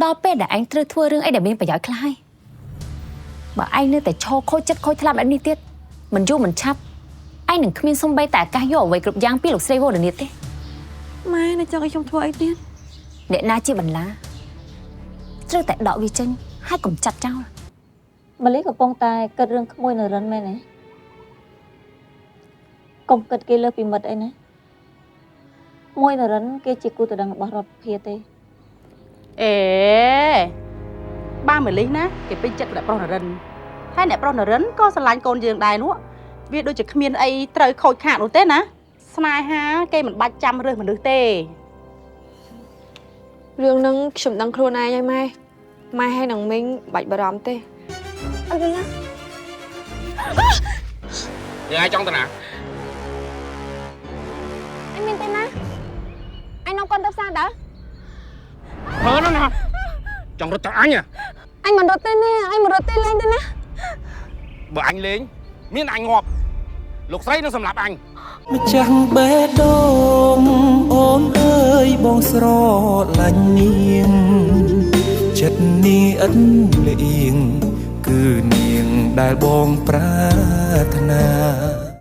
ដល់ពេលដែលឯងត្រូវធ្វើរឿងអីដែលមានប្រយោជន៍ខ្លះហើយបើឯងនៅតែឈរខូចចិត្តខូចថ្លាបែបនេះទៀតមិនយូរមិនឆាប់ឯងនឹងគ្មានសំបីតែឱកាសយកអ្វីគ្រប់យ៉ាងពីលោកស្រីវរនីទេ ម៉ែនៅចង់ឲ្យខ្ញុំធ្វើអីទៀត? អ្នកណាជាបន្លាត្រូវតែដកវាចេញហើយកុំចាត់ចោល ម៉ាលីកំពុងតែគិតរឿងក្មួយនរិនមែនទេកុំគិតគេលើសពីមិត្តអីណាមួយនរិនគេជាគូតដឹងរបស់រដ្ឋភាទេ អេបាម៉ាលីសណាគេពេញចិត្តអ្នកប្រុសនរិនហើយអ្នកប្រុសនរិនក៏ស្រឡាញ់កូនយើងដែរនោះវាដូចជាគ្មានអីត្រូវខូចខាតនោះទេណាស្នេហាគេមិនបាច់ចាំរើសមនុស្សទេ រឿងហ្នឹងខ្ញុំដឹងខ្លួនឯងហើយម៉ែម៉ែហើយនឹងមីងបាច់បារម្ភទេ អត់ទេណា យើងឯងចង់ទៅណា? អញមានទេណាអញនាំកូនទៅផ្សារដើ ធ្វើណាណាចង់រត់ទៅអញហ៎? អញមិនរត់ទេណាអញមិនរត់ទេលេងទេណា បើអញលេងមានអញងាប់លោកស្រីនឹងសម្លាប់អញ ម្ចាស់បេះដូងអូនអើយបងស្រឡាញ់នាងចិត្តនេះឥតលៀងគឺនាងដែលបងប្រាថ្នា។